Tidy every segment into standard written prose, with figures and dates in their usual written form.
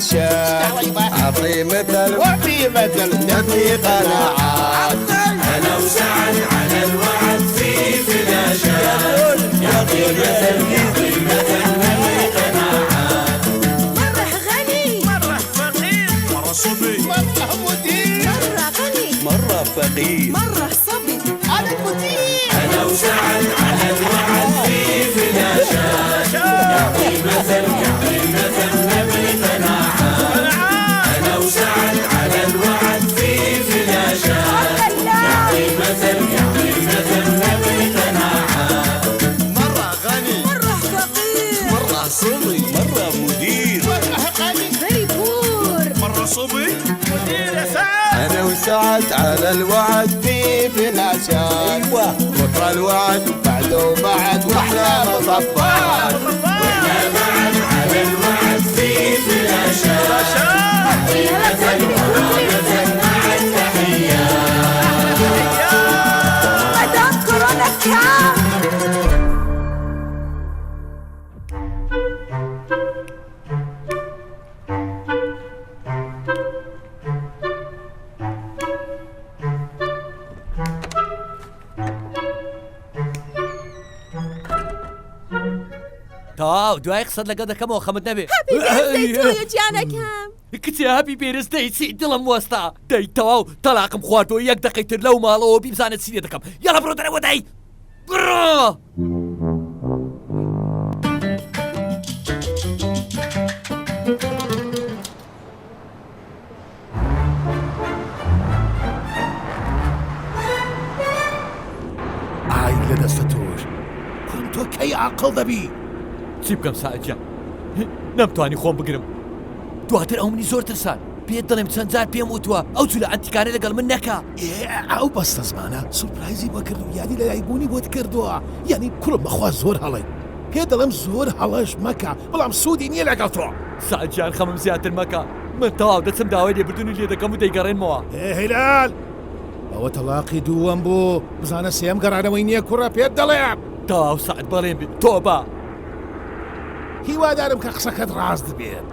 فلاشات أعطي مثل وفي مثل نبني قناعات أنا وسعد على الوعد في فلاشات يعطي مثل يعطي مثل نبني قناعات مرة غني مرة فقير مرة صبي مرة مدير مرة غني مرة فقير مرة صبي أنا المدير أنا وسعد على الوعد في فلاشات يعطي مثل يعطي مثل نبني قناعات أنا وسعد على الوعد في فلاشات يعطي مثل يعطي مثل نبني قناعات مرة غني مرة فقير مرة صبي مرة مدير مرة غني very poor مرة صبي مدير يا سعد أنا وسعد على الوعد في فلاشات أيوة بكرة الوعد بعده بعد وأحلى مطبات واحنا بعد على الوعد في فلاشات يعطي مثل مثل مع التحيات مدام كورونا كام تەواو دوای قسەت لەگەڵ دەکەمەوە خەمت نەبێ Happy birthday to you گیانەکەم. کچێ happy birthday چی دڵم وەستا دەی تەواو تەلاقم خواردووە یەک دەقەی تر لەو ماڵەوە بیبزانە چی لێ دەکەم یاڵا بڕۆ دەرەوە دەی بڕۆ. ئای لە دەستە تۆش کوڕم تۆ کەی ئاقڵ دەبی؟ چی بکەم سائد گیان نەمتوانی خۆم بگرم دواتر ئەو منی زۆر ترسان پێت دەڵێم چەند جار پێم وتووە ئەو جولە عەنتیکانە لەگەڵ من نەکا. ئێ ئەو بەستەزمانە سورپرایزی بۆ کرد و یادی لەدایکبوونی بۆت کردووە یانی کوڕم بەخوا زۆر هەڵەی پێت دەڵێم زۆر هەڵەش مەکە بەڵام سوودی نییە لەگەڵ تۆ. سەعد گیان خەمم زیاتر مەکە من تەواو دەچم داوای لێبردنی لێ دەکەم و دەیگەڕێنمەوە. ئێ هیلال ئەوە تەڵاقی دووەم بوو بزانە سێیەم گەڕانەوەی نییە کوڕە پێت دەڵێم. تەواو سەعد بەڵێن بێ تۆبە. هیوادارم کە قسەکەت ڕاست بێت.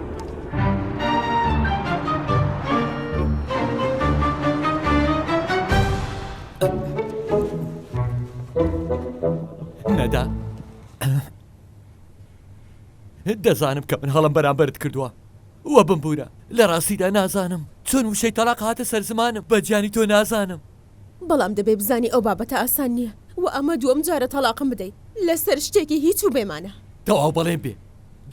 نەدا دەزانم کە من هەڵم بەرامبەرت کردووە وە بمبوورە لە ڕاستیدا نازانم چۆن وشەی تەلاق هاتە سەر زمانم بە گیانی تۆ نازانم. بەڵام دەبێ بزانی ئەو بابەتە ئاسان نییە و ئەمە دووەم جارە تەڵاقم بدەی لەسەر شتێکی هیچ و بێمانا. تەواو بەڵێن بێ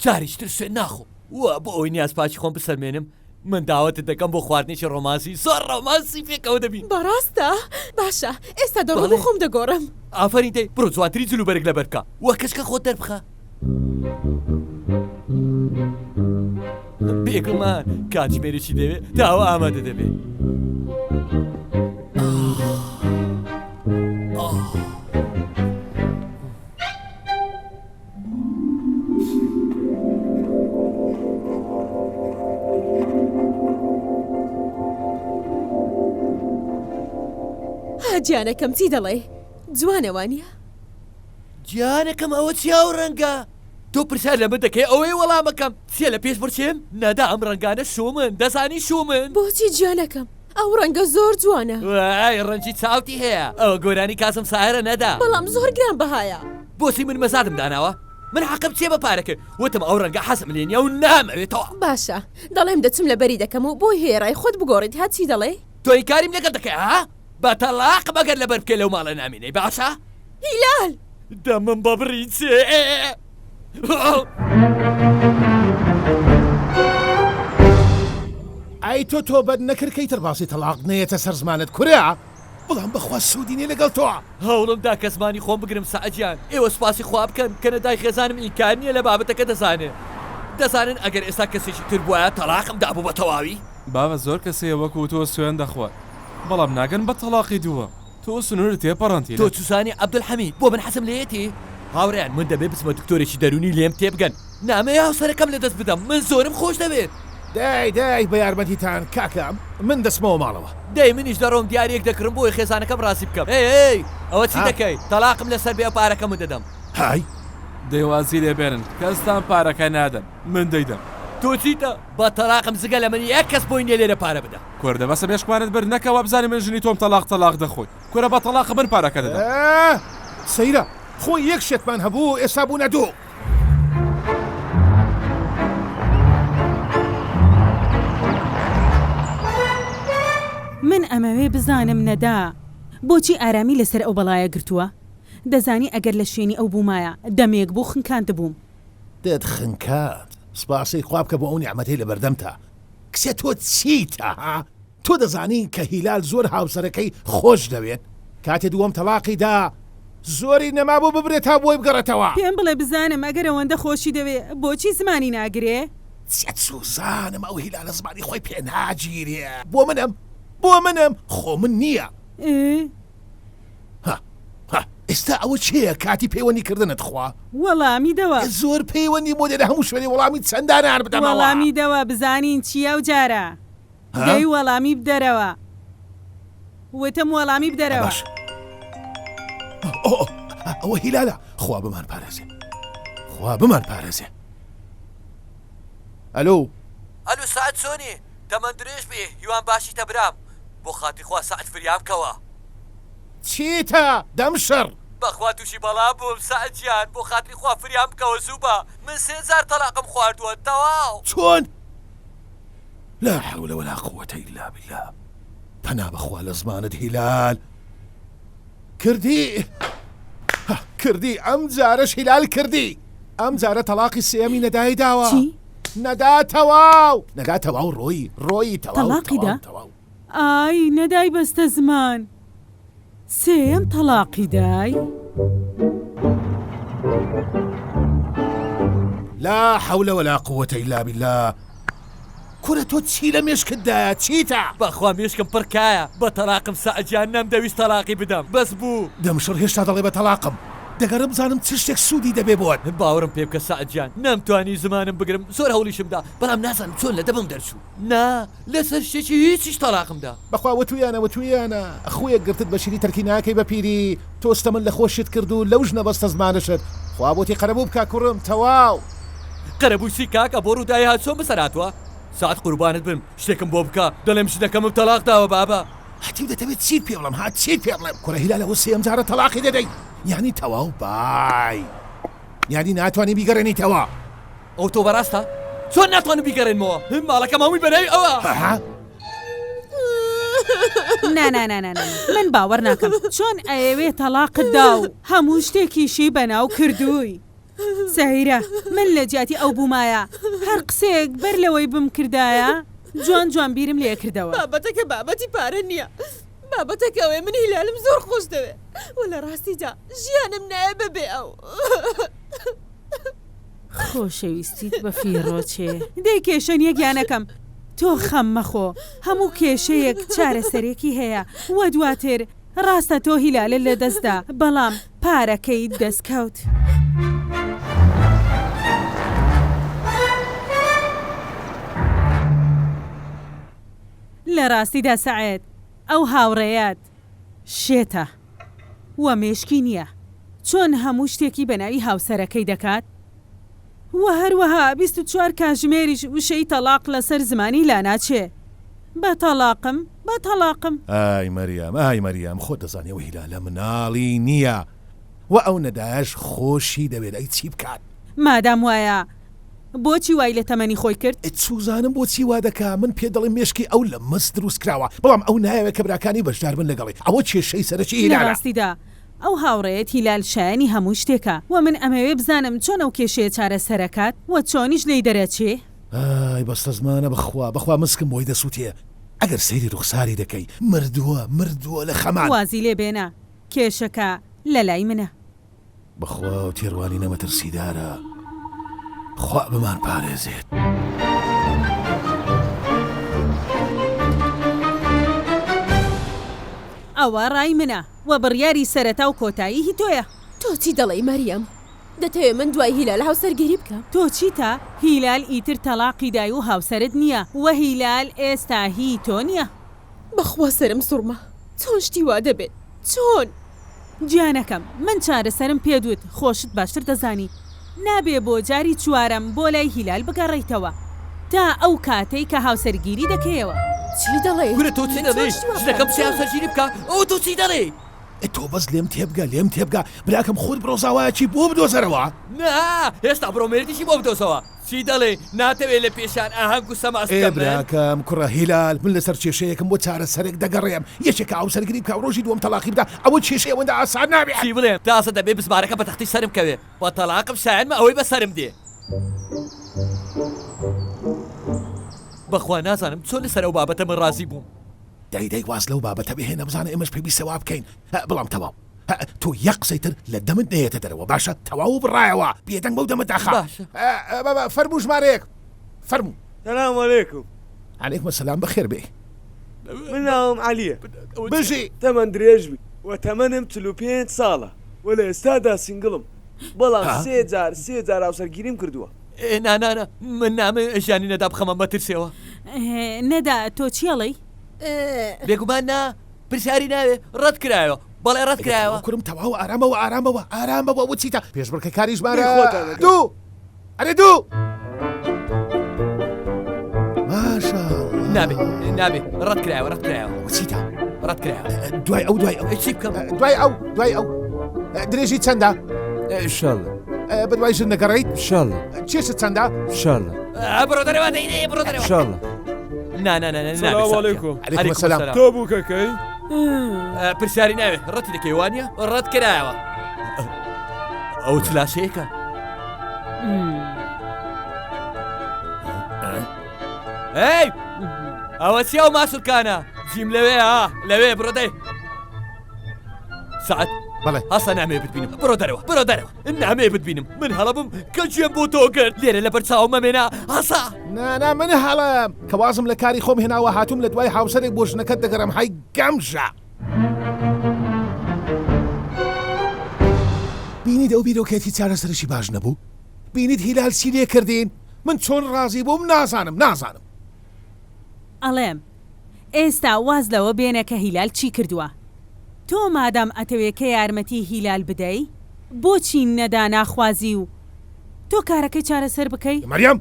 جارێکی تر سوێند ناخۆم و بۆ ئەوەی نیازپاکی خۆم بسەلمێنم من داوەتت دەکەم بۆ خواردنێکی ڕۆمانسی زۆر ڕۆمانسی پێکەوە دەبین. بەڕاستە؟ باشە ئێستا دەڕۆم و خۆم دەگۆڕم. ئافەرین دەی بڕۆ جوانترین جل و بەرگ لەبەر بکە و کەچکە خۆت دەربخە. بێگومان کاتژمێرێکی دەوێت تا ئەوە ئامادە دەبێت. ها گیانەکەم چی دەڵێی؟ جوانە وانیە؟ گیانەکەم ئەوە چیە ئەو ڕەنگە؟ تۆ پرسیار لە من دەکەی ئەوەی وەڵامەکەم چیە لە پێش بڕچێم؟ نەدا ئەم ڕەنگانە شومن دەزانی شومن؟ بۆچی گیانەکەم ئەو ڕەنگە زۆر جوانە. وای ڕەنگی چاوتی هەیە ئەوە گۆرانی کازم ساهرە نەدا. بەڵام زۆر گران بەهایە. بۆچی من مەزادم داناوە؟ من حەقم چیە بە پارەکەی؟ وتم ئەو ڕەنگە حەزم لێ نیە و نامەوێتەوە. باشە دەڵێم دەچم لەبەری دەکەم و بۆی هەیە ڕای خۆت بگۆڕیت ها چی دەڵێی؟ تۆ ئینکاریم لەگەڵ دەکەی ها؟ بە تەڵاقم ئەگەر لەبەر بکەی لەو ماڵە نامێنی باشە؟ هیلال! دەمم بەبڕی چێ. ئەی تۆ تۆبەت نەکرد کەی تر باسی تەڵاق نەیەتە سەر زمانت کورە؟ بەڵام بەخوا سوودی نیە لەگەڵ تۆ. هەوڵم دا کە زمانی خۆم بگرم سەعد گیان ئێوە سوپاسی خوا بکەن کە نەدای خێزانم ئینکار نیە لە بابەتەکە دەزانێ دەزانن ئەگەر ئێستا کەسێکی تر بوایە تەڵاقم دابوو بە تەواوی. بابە زۆر کەس هەیە وەکو تۆ سوێند دەخوات بەڵام ناگەن بە تەڵاقی دووەم تۆ سنورت تێپەڕاند تۆ چوزانی عەبدولحەمید بۆ من حەزم لێیەتی؟ هاوڕێیان من دەبێ بچمە دکتۆرێکی دەروونی لێم تێبگەن نامەوێ هاوسەرەکەم لەدەست بدەم من زۆرم خۆش دەوێت. دای دای بە یارمەتیتان کاکە من دەچمەوە ماڵەوە. دەی منیش دەڕۆم دیاریەک دەکڕم بۆی خێزانەکەم ڕازی بکەم هەی هەی ئەوە چی دەکەی تەڵاقم لەسەر بێ پارەکەمت دەدەم. های. دەی وازی لێ بێنن کەستان پارەکە نادەن من دەیدەم. تۆ چیتە؟ بە تەڵاقم جگە لە من یەک کەس بۆی نیە لێرە پارە بدا. کوردە بەسە مێشکمانت برد نەکا وابزانی من ژنی تۆم تەڵاق تەڵاق دەخۆی کورە بە تەڵاقە من پارەکە دەدەم. ئە سەیرە خۆ یەک شێتمان هەبوو ئێستا بوونە دوو. من ئەمەوێ بزانم نەدا بۆچی ئارامی لەسەر ئەو بەڵایە گرتووە؟ دەزانی ئەگەر لە شوێنی ئەو بوومایە دەمێک بوو خنکاندبووم. دەت خنکاند سپاسی خوا بکە بۆ ئەو نیعمەتەی لەبەردەمتە کچێ تۆ چیتە ها تۆ دەزانی کە هیلال زۆر هاوسەرەکەی خۆش دەوێت کاتێ دووەم تەڵاقی دا زۆری نەمابوو ببرێ تا بۆی بگەڕێتەوە. پێم بڵێ بزانم ئەگەر ئەوەندە خۆشی دەوێ بۆچی زمانی ناگرێ؟ چیە چوزانم ئەو هیلالە زمانی خۆی پێ ناگیرێ بۆ منم بۆ منم خۆ من نییە. ئێ. ها ها ئێستا ئەوە چێیە کاتی پەیوەندی کردنت خوا؟ وەڵامی دەوە. زۆر پەیوەندی بۆ دێ لە هەموو شوێنێ وەڵامی چەندانیان بدەمەوە. وەڵامی دەوە بزانین چییە ئەو جارە. دەی وەڵامی بدەرەوە. وتم وەڵامی بدەرەوە. باش. ئۆ ئەوە هیلالە خوا بمان پارێزێ خوا بمان پارێزێ. ئەلۆ. ئەلو سەعد چۆنی تەمەن درێژ بی هیوام باشیتە برام بۆ خاتری خوا سەعد فریام کەوە. چیتە دەم شڕ. بەخوا توشی بەڵا بووم سەعد گیان بۆ خاتری خوا فریام بکەوە زوو بە من سێ جار تەڵاقم خواردووە تەواو. چۆن؟ لا حول ولا قوة الا بالله پەنا بەخوا لە زمانت هیلال کردی کردی ئەم جارەش هیلال کردی ئەم جارە تەڵاقی سێیەمی نەدای داوە چی؟ نەدا تەواو نەدا تەواو ڕۆیی ڕۆیی تەواو تەڵاقی دا؟ تەواو تەواو ئای نەدای بەستە زمان سێیەم تەڵاقی دای؟ لا حول ولا قوة الا بالله کورە تۆ چی لە مێشکت دایە چیتە؟ بەخوا مێشکم پڕ کایە بە تەڵاقم سەعد گیان نەمدەویست تەڵاقی بدەم بەس بوو. دەمشڕ هێشتا دەڵێ بە تەڵاقم دەگەڕێم بزانم چ شتێک سوودی دەبێ بۆت. باوەڕم پێ بکە سەعد گیان نەمتوانی زمانم بگرم زۆر هەوڵیشم دا بەڵام نازانم چۆن لە دەمم دەرچوو. نا لەسەر شتێکی هیچیش تەڵاقم دا. بەخوا وتویانە وتویانە خویەک گرتت بە شیری تەرکی ناکەی بە پیری تۆ ستەمت لە خۆشت کرد و لەو ژنە بەستە زمانشت خوا بۆتی قەرەبوو بکا کوڕم تەواو. قەرەبووی چی کاکە بۆ ڕووداوی هات چۆن بەسەر هاتووە سەعد قوربانت بم شتێکم بۆ بکە دەڵێم ژنەکەمم تەڵاق داوە بابە. هەتیو دەتەوێت چیت پێ بڵێم ها چیت پێ بڵێم کوڕە هیلال ئەوە سێیەم جارە تەڵاقی دەدەی یانی تەواو بای یانی ناتوانی بیگەڕێنیتەوە. ئەو تۆ بەڕاستە؟ چۆن ناتوانم بیگەڕێنمەوە؟ ماڵەکەم هەمووی بەناوی ئەوە. ها؟ نا نا نا نا نا من باوەڕ ناکەم چۆن ئەیەوێ تەڵاقت دا و هەموو شتێکیشی بەناو کردووی سەیرە من لە جیاتی ئەو بوومایە هەر قسەیەک بەر لەوەی بمکردایە جوان جوان بیرم لێ کردەوە. بابەتەکە بابەتی پارە نییە بابەتەکە ئەوەیە من هیلالم زۆر خۆش دەوێ و لە ڕاستیدا ژیانم نایە بەبێ ئەو. خۆشەویستیت بە فیڕۆ چێ. دەی کێشە نیە گیانەکەم تۆ خەم مەخۆ هەموو کێشەیەک چارەسەرێکی هەیە وە دواتر ڕاستە تۆ هیلالت لە دەست دا بەڵام پارەکەیت دەست کەوت. لە ڕاستیدا سەعێد ئەو هاوڕێیەت شێتە وە مێشکی نیە چۆن هەموو شتێکی بەناوی هاوسەرەکەی دەکات وە هەروەها 24 کاژمێریش وشەی تەڵاق لەسەر زمانی لاناچێ بە تەڵاقم بە تەڵاقم. ئای مەریەم ئای مەریەم خۆت دەزانی ئەو هیلالە مناڵی نیە وە ئەو نەدایەش خۆشی دەوێت ئەی چی بکات. مادام وایە بۆچی وای لە تەمەنی خۆی کرد؟ چوزانم بۆچی وا دەکا، من پێت دەڵێم مێشکی ئەو لە مس دروست کراوە، بەڵام ئەو نایەوێ کە براکانی بەشدار بن لەگەڵی، ئەوە کێشەی سەرەکی لە هیلالە. ڕاستیدا ئەو هاوڕێیەت هیلال شایەنی هەموو شتێکە، وە من ئەمەوێ بزانم چۆن ئەو کێشەیە چارەسەرەکات وە چۆنیش لێی دەرەچێ؟ ئای بەستەزمانە بەخوا بەخوا مسکم بۆی دەسوتێ ئەگەر سەیری ڕوخساری دەکەی مردووە مردووە لە خەمان. وازی لێ بێنە کێشەکە لەلای منە. بەخوا ئەو تێڕوانینە مەترسیدارە خوا بمان پارێزێت. ئەوە ڕای منە وە بڕیاری سەرەتا و کۆتایی هی تۆیە. تۆ چی دەڵێی مەریەم؟ دەتەوێ من دوای هیلال هاوسەرگیری بکەم؟ تۆ چیتە؟ هیلال ئیتر تەڵاقی دای و هاوسەرت نییە وە هیلال ئێستا هی تۆ نییە. بەخوا سەرم سوڕما چۆن شتی وا دەبێت چۆن؟ گیانەکەم من چارەسەرم پێت وت خۆشت باشتر دەزانی نابێ بۆ جاری چوارەم بۆ لای هیلال بگەڕێیتەوە. تا ئەو کاتەی کە هاوسەرگیری دەکەیەوە. چی دەڵێی؟ کورە تۆ چی من دەڵێی؟ چۆن شتی وا بکەم؟ ژنەکەم بچێ چۆن؟ هاوسەرگیری بکا؟ ئەوە تۆ چی دەڵێی؟ ئێ تۆ بەس لێم تێبگە، لێم تێبگە، براکەم خۆت بڕۆ زاوایەکی بۆ بدۆزەرەوە. نا، هێشتا بڕۆ مێردیشی بۆ بدۆزەوە. چی دەڵێی؟ ناتەوێ لە پێشان ئاهەنگ و سەماس ئێ بکەم من؟ براکەم، کوڕە هیلال، من لەسەر کێشەیەکم بۆ چارەسەرێک دەگەڕێم. یەکێک کە هاوسەرگیری بکا و ڕۆژی دووەم تەڵاقی بدا، ئەوە کێشەی ئەوەندە ئاسان نابێت. چی بڵێم؟ تازە دەبێ بزمارەکە بە تەختی سەرم کەوێ. بە تەڵاقم شایەنمە ئەوەی بە سەرم دێ. بەخوا نازانم چۆن لەسەر ئەو بابەتە من ڕازی بووم. دەی دەی واز لەو بابەتە بهێنە بزانە ئێمەش پێویستە وا بکەین هە بەڵام تەواو هە تۆ یەک قسەی تر لە دەمت نەیەتە دەرەوە باشە تەواو بڕایەوە بێدەنگ بەو دەمت داخە باشە. هە فەرموو ژمارەیەک فەرموو. سلام علیکم. علیکم السلام بەخێر بێی. من ناوم عەلیە. بژی. تەمەن درێژ بی و تەمەنم 45 ساڵە و لە ئێستادا سینگڵم بەڵام سێ جار سێ جار هاوسەرگیریم کردووە. نا نا نا من نامەوێ ژیانی نەدا بخەمە مەترسیەوە. نەدا تۆ چی ئەڵێی؟ بێگومان نا پرسیاری ناوێ ڕەت کرایەوە بەڵێ ڕەت کرایەوە. کورم تەواو ئارامەوە ئارامەوە ئارامەوە وچیتە پێشبڕکێکاری ژمارە خۆتان ئەکەم. دوو ئەرێ دوو ماشاءاللە نابێ نابێ ڕەت کرایەوە ڕەت کرایەوە وچیتە ڕەت کرایەوە دوای ئەو دوای ئەو چی بکەم دوای ئەو دوای ئەو درێژی چەندە شەڵ بەدوای ژن دەگەڕێیت؟ شەڵ. کێشت چەندە؟ شەڵ. بڕۆ دەرەوە دەی دەی بڕۆ دەرەوە. شەڵ. نا نا نا نا سلام علیکم. علیکم السلام. تۆ بووکەکەی؟ پرسیاری ناوێ ڕەتی دەکەی وانە ڕەت کرایەوە. ئەو چ لاشەیەکە؟ هەی ئەوە چی ئەو ماسولکانە جیم لەوێ ها لەوێ بڕۆ دەی سەعد بەڵێ هەسە نامەوێ بتبینم بڕۆ دەرەوە بڕۆ دەرەوە نامەوێ بتبینم من هەڵە بووم کە گوێم بۆ تۆ گرت لێرە لەبەر چاوم مەمێنە هەسە نا نا من هەڵەم کە وازم لە کاری خۆم هێناوە هاتووم لە دوای هاوسەرێک بۆ ژنەکەت دەگەڕێم هەی گەمژە. بینیت ئەو بیرۆکەیەتی چارەسەرێکی باش نەبوو؟ بینیت هیلال چی لێ کردین؟ من چۆن ڕازی بووم نازانم نازانم. ئەڵێم ئێستا واز لەوە بێنە کە هیلال چی کردووە تۆ مادام ئەتەوێ کە یارمەتی هیلال بدەی بۆچی نەدا ناخوازی و تۆ کارەکەی چارەسەر بکەی؟ مەریەم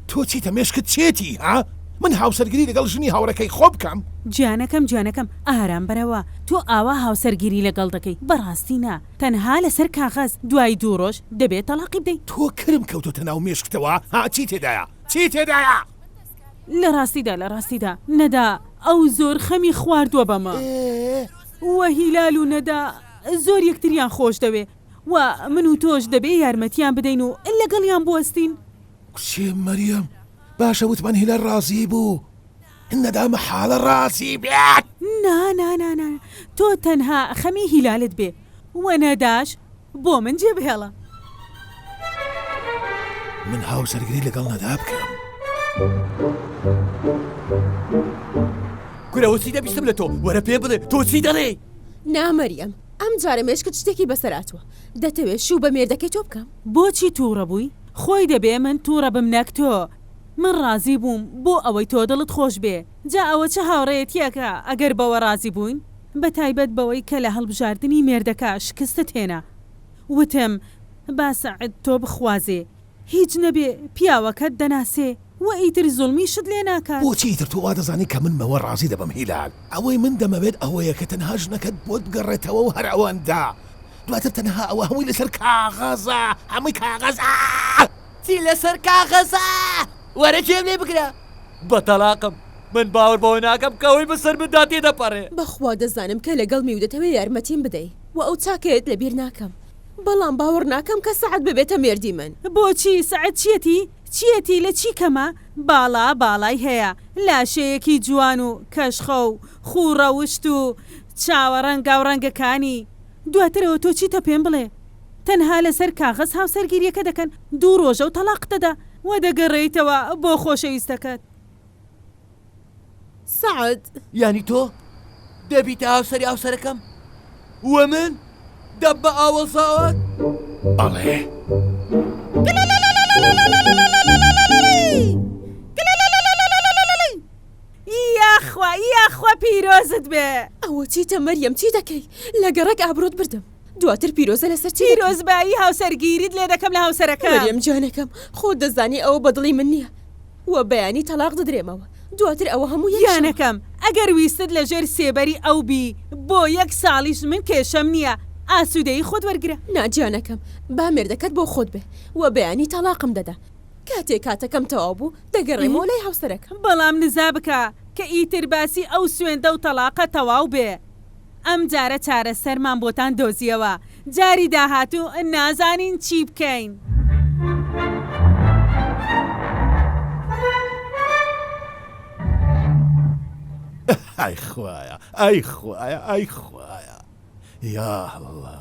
تۆ چیتە مێشکت چێتی ها من هاوسەرگیری لەگەڵ ژنی هاوڕێکەی خۆم بکەم؟ گیانەکەم گیانەکەم ئارام بەرەوە تۆ ئاوا هاوسەرگیری لەگەڵ دەکەی بەڕاستی نا تەنها لەسەر کاغەز دوای دوو ڕۆژ دەبێ تەڵاقی بدەی. تۆ کرم کەوتۆتە ناو مێشکتەوە ها چی تێدایە چی تێدایە؟ لە ڕاستیدا لە ڕاستیدا نەدا ئەو زۆر خەمی خواردووە بەمە وە هیلال و نەدا زۆر یەکتریان خۆش دەوێ وە من و تۆش دەبێ یارمەتیان بدەین و لەگەڵیان بوەستین. کچێ مەریەم باشە وتمان هیلال ڕازی بوو نەدا مەحاڵە ڕازی بێت. نا نا نا نا تۆ تەنها خەمی هیلالت بێ وە نەداش بۆ من جێ بهێڵە. من هاوسەرگیری لەگەڵ نەدا بکەم. کورە ئەوە چی دەبیستم لە تۆ وەرە پێم بڵێ تۆ چی دەڵێی؟ نا مەریەم ئەم جارە مێشکت شتێکی بەسەر هاتووە دەتەوێ شوو بە مێردەکەی تۆ بکەم؟ بۆچی تووڕە بووی؟ خۆی دەبێ من تووڕە بم نەک تۆ من ڕازی بووم بۆ ئەوەی تۆ دڵت خۆش بێ جا ئەوە چ هاوڕێیەتیەکە ئەگەر بەوە ڕازی بووین بە تایبەت بەوەی کە لە هەڵبژاردنی مێردەکە شکستت هێنا وتم با سەعد تۆ بخوازێ هیچ نەبێ پیاوەکەت دەناسێ و ئیتر زوڵمیشت لێ ناکات. بۆچی ئیتر تۆ وادەزانی کە من بەوە ڕازی دەبم هیلال؟ ئەوەی من دەمەوێت ئەوەیە کە تەنها ژنەکەت بۆت بگەڕێتەوە و هەر ئەوەندە. دواتر تەنها ئەوە هەمووی لەسەر کاغەزە، هەمووی کاغەزە! چی لەسەر کاغەزە؟ وەرە گوێم لێ بگرە. بە تەڵاقم من باوەڕ بەوە ناکەم کە ئەوەی بەسەر مندا تێدەپەڕێ. بەخوا دەزانم کە لەگەڵمی و دەتەوێ یارمەتیم بدەی و ئەو چاکەیەت لەبیر ناکەم، بەڵام باوەڕ ناکەم کە سەعد ببێتە مێردی من. بۆچی؟ سەعد چیەتی؟ چیەتی؟ لە چی کەمە؟ باڵا باڵای هەیە، لاشەیەکی جوان و کەشخە و خوو ڕەوشت و چاوە ڕەنگاو ڕەنگەکانی. دواتر ئەوە تۆ چیتە پێم بڵێ؟ تەنها لەسەر کاغەز هاوسەرگیریەکە دەکەن، دوو ڕۆژە و تەڵاقت دەدا و دەگەڕێیتەوە بۆ خۆشەویستەکەت. سەعد. یانی تۆ دەبیتە هاوسەری هاوسەرەکەم و من دەبمە ئاوەڵزاوات؟ بەڵێ. یاخوا یاخوا پیرۆزت بێ. ئەوە چیتە مەریەم چی دەکەی؟ لە گەڕەک ئابڕوت بردم. دواتر پیرۆزە لەسەر چی دەکەی؟ پیرۆزبایی هاوسەرگیریت لێ دەکەم لە هاوسەرەکەم. مەریەم گیانەکەم خۆت دەزانی ئەوە بە دڵی من نییە. وە بەیانی تەڵاق دەدرێمەوە دواتر ئەوە هەموو یەک شەوە. گیانەکەم ئەگەر ویستت لە ژێر سێبەری ئەو بی بۆ یەک ساڵیش من کێشەم نییە ئاسوودەیی خۆت وەرگرە. نا گیانەکەم با مێردەکەت بۆ خۆت بێ وە بەیانی تەڵاقم دەدا کاتێ کاتەکەم تەواو بوو دەگەڕێمەوە لای هاوسەرەکەم. بەڵام نزا بکە کە ئیتر باسی ئەو سوێندە و تەڵاقە تەواو بێ. ئەم جارە چارەسەرمان بۆتان دۆزیەوە، جاری داهاتوو نازانین چی بکەین. ئای خوایە ئای خوایە ئای خوایە یا اللە.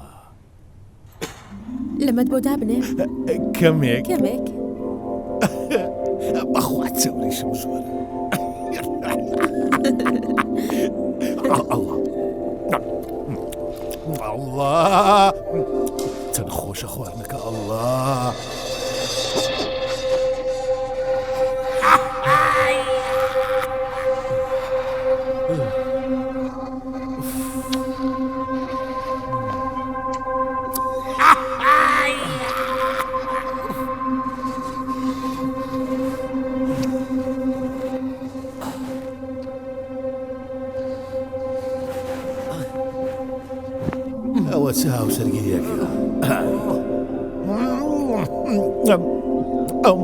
لەمەت بۆ دابنێم؟ کەمێک. کەمێک. بەخوا چەوریشم زۆرە. ئەڵڵا. ئەڵڵا. چەند خۆشە خواردنەکە ئەڵڵا. ئەوە چ هاوسەرگیریەکە؟ ئەو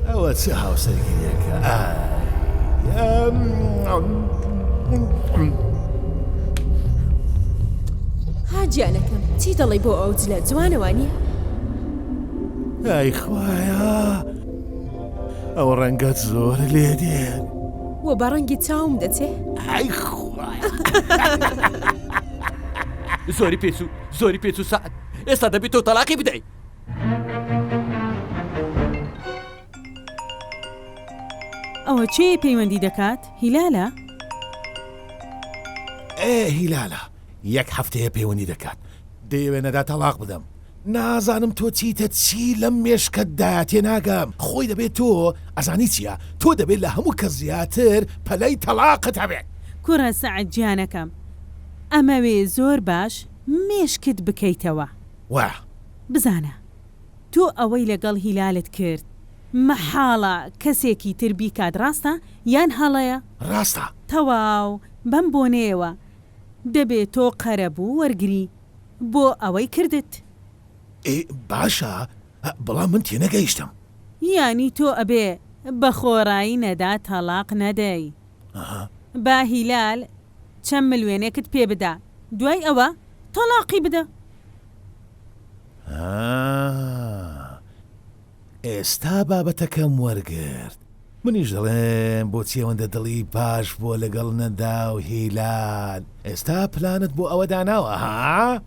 ئەوە چ هاوسەرگیریەکە ها گیانەکەم چی دەڵێی بۆ ئەو جلە جوانە وانیە؟ ئای خوایە ئەو ڕەنگەت زۆر لێ دێت. وە بە ڕەنگی چاوم دەچێ؟ ئای خوایە. زۆری پێچوو زۆری پێچوو سەعد ئێستا دەبێت تۆ تەلاقی بدەی. ئەوە کێیە پەیوەندی دەکات؟ هیلالە؟ ئێ هیلالە یەک هەفتەیە پەیوەندی دەکات دەیەوێ نەدا تەڵاق بدەم نازانم تۆ چیتە چی لەم مێشکەتدایە تێناگەم خۆی دەبێت تۆ ئەزانی چیە تۆ دەبێت لە هەموو کەس زیاتر پەلەی تەڵاقت هەبێت. کوڕە سەعد گیانەکەم ئەمەوێ زۆر باش مێشکت بکەیتەوە. وە. بزانە تۆ ئەوەی لەگەڵ هیلالت کرد مەحاڵە کەسێکی تر بیکات ڕاستە یان هەڵەیە؟ ڕاستە. تەواو بەم بۆنەیەوە دەبێ تۆ قەرەبوو وەرگری بۆ ئەوەی کردت. ئێ باشە بەڵام من تێنەگەیشتم. یانی تۆ ئەبێ بە خۆڕایی نەدا تەڵاق نەدەی. با هیلال چەند ملوێنێکت پێ بدا دوای ئەوە تەڵاقی بدە. ها ئێستا بابەتەکەم وەرگرت منیش دەڵێم بۆچی ئەوەندە دڵی باش بووە لەگەڵ نەدا و هیلال ئێستا پلانت بۆ ئەوە داناوە ها؟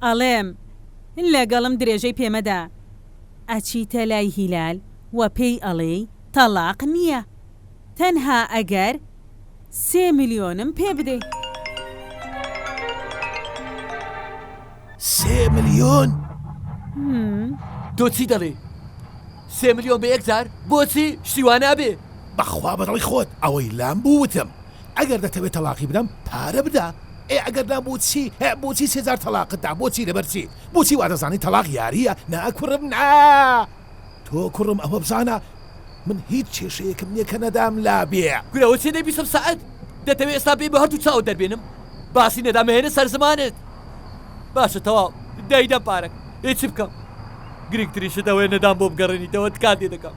ئەڵێم لەگەڵم درێژەی پێ مەدە ئەچیتە لای هیلال و پێی ئەڵێی تەڵاق نییە تەنها ئەگەر سێ ملیۆنم پێ بدەی. سێ ملیۆن؟ تۆ چی دەڵێی؟ 3 ملیۆن بە یەک جار؟ بۆچی؟ شتی وا نابێ. بەخوا بە دڵی خۆت ئەوەی لام بوو وتم. ئەگەر دەتەوێ تەڵاقی بدەم پارە بدە. ئێ ئەگەر نا بۆچی؟ ئێ بۆچی سێ جار تەڵاقت دا؟ بۆچی؟ لەبەر چی؟ بۆچی وا دەزانی تەڵاق یارییە؟ نا کوڕم نا! تۆ کوڕم ئەوە بزانە من هیچ کێشەیەکم نیە کە نەدام لابێ. کورە ئەوە چیە دەیبیستم سەعد؟ دەتەوێ ئێستا بێی بە هەردوو چاوت دەربێنم؟ باسی نەدا مەهێنە سەر زمانت. باشە تەواو دەیدەم پارەکە ئێ چ بکەم؟ گرنگترین شت ئەوەیە نەدام بۆ بگەڕێنیتەوە تکات لێ دەکەم.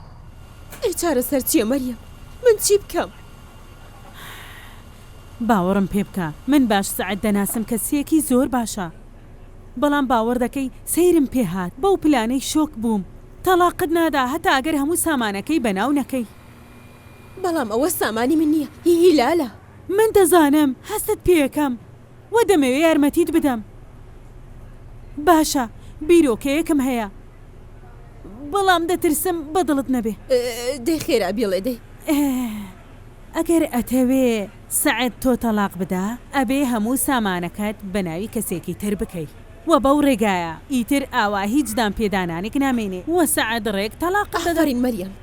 ئەی چارەسەر چیە مەریەم؟ من چی بکەم؟ باوەڕم پێ بکە من باش سەعد دەناسم کەسێکی زۆر باشە بەڵام باوەڕ دەکەی سەیرم پێ هات بەو پلانەی شۆک بووم تەڵاقت نادا هەتا ئەگەر هەموو سامانەکەی بەناو نەکەی. بەڵام ئەوە سامانی من نییە هی هیلالە. من دەزانم هەستت پێ ئەکەم و دەمەوێ یارمەتیت بدەم باشە بیرۆکەیەکم هەیە بەڵام دەترسم بەدڵت نەبێ. دەی خێرا بیڵێ دەی. ئێ. ئەگەر ئەتەوێ سەعد تۆ تەڵاق بدا ئەبێ هەموو سامانەکەت بە ناوی کەسێکی تر بکەی وە بەو ڕێگایە ئیتر ئاوا هیچ دان پێدانانێک نامێنێ وە سەعد ڕێک تەڵاقت دەدا. ئافەرین مەریەم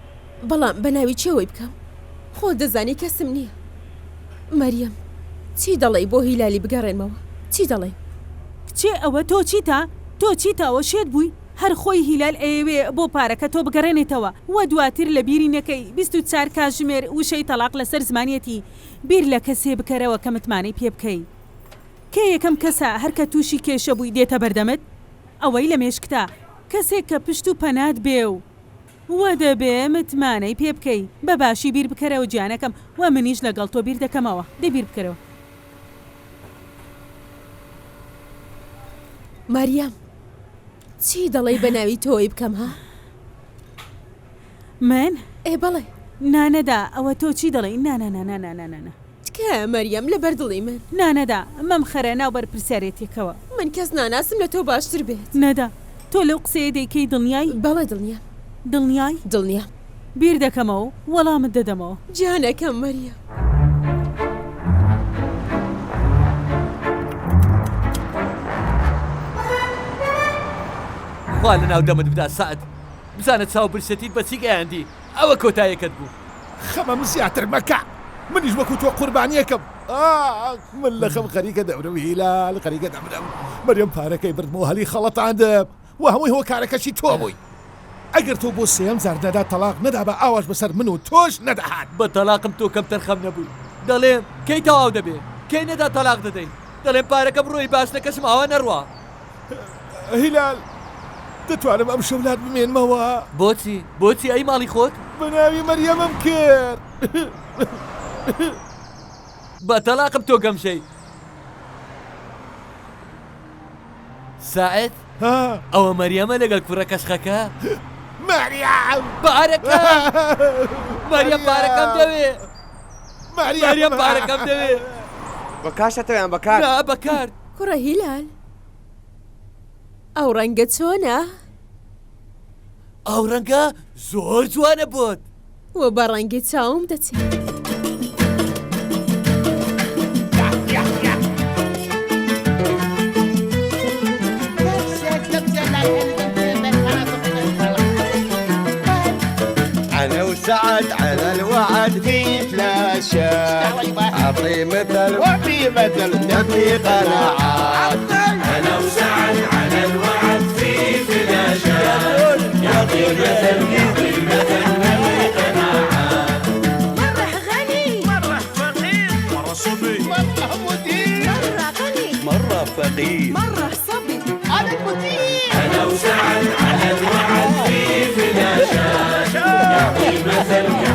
بەڵام بە ناوی کێوەی بکەم خۆت دەزانی کەسم نییە مەریەم چی دەڵێی بۆ هیلالی بگەڕێنمەوە چی دەڵێی؟ کچێ ئەوە تۆ چیتە تۆ چیتە ئەوە شێت بووی هەر خۆی هیلال ئەیەوێ بۆ پارەکە تۆ بگەڕێنێتەوە وە دواتر لە بیری نەکەی 24 کاژمێر وشەی تەڵاق لەسەر زمانیەتی بیر لە کەسێ بکەرەوە کە متمانەی پێ بکەی کێ یەکەم کەسە هەر کە توشی کێشە بووی دێتە بەردەمت ئەوەی لە مێشکتە کەسێک کە پشت و پەنات بێ و وە دەبێ متمانەی پێ بکەی بە باشی بیر بکەرەوە گیانەکەم وە منیش لەگەڵ تۆ بیر دەکەمەوە دەی بیر بکەرەوە. مەریەم چی دەڵێی بە ناوی تۆی بکەم ها؟ من؟ ئێ بەڵێ. نا نەدا ئەوە تۆ چی دەڵێی نا نا نا نا نا نا نا. تکایە مەریەم لەبەر دڵی من. نا نەدا مەمخەرە ناو بەرپرسیارێتیەکەوە. من کەس ناناسم لە تۆ باشتر بێت. نەدا تۆ لەو قسەیە دەیکەی دڵنیای؟ بەڵێ دڵنیام. دڵنیای؟ دڵنیام. بیر دەکەمەوە و وەڵامت دەدەمەوە. گیانەکەم مەریەم. خوا لەناو دەمت بدا سەعد بزانە چاو برسێتیت بە چی گەیاندی ئەوە کۆتایەکەت بوو. خەمم زیاتر مەکە منیش وەکو تۆ قوربانیەکەم ئاخ من لە خەم خەریکە دەمرم هیلال خەریکە دەمرم مەریەم پارەکەی بردم و هەلی خەڵەتاندم و هەمووی هۆکارەکەشی تۆ بووی ئەگەر تۆ بۆ سێیەم جار نەدا تەڵاق نەدابا ئاواش بەسەر من و تۆش نەدەهات. بە تەڵاقم تۆ کەمتەر خەم نەبووی دەڵێم کەی تەواو دەبێ کەی نەدا تەڵاق دەدەی دەڵێم پارەکەم ڕۆی باش نەکەشم ئاوا نەڕوا. هیلال دەتوانم ئەمشەو لات بمێنمەوە؟ بۆچی؟ بۆچی ئەی ماڵی خۆت؟ بە ناوی مەریەمم کرد. بە تەڵاقم تۆ گەمژەی. ساعد ئەوە مەریەمە لەگەڵ کوڕە کەشخەکە؟ مەریەم پارەکەم مەریەم پارەکەم دەوێ مەریەم پارەکەم دەوێ. بە کاش دەتەوێ یان بە کارت؟ نا بە کارت. کوڕە هیلال ئەو ڕەنگە چۆنە؟ ئەو ڕەنگە زۆر جوانە بۆت. وە بە ڕەنگی چاوم دەچێ. أنا وسعد على الوعد في فلاشات أعطي مثل وفي مثل نبي قناعات أنا وسعد على الوعد في فلاشات يعطي مثل يعطي مثل نبي قناعات مرة غني مرة فقير مرة صبي مرة مدير مرة غني مرة فقير مرة صبي أنا المدير أنا وسعد على الوعد في فلاشات يعطي مثل.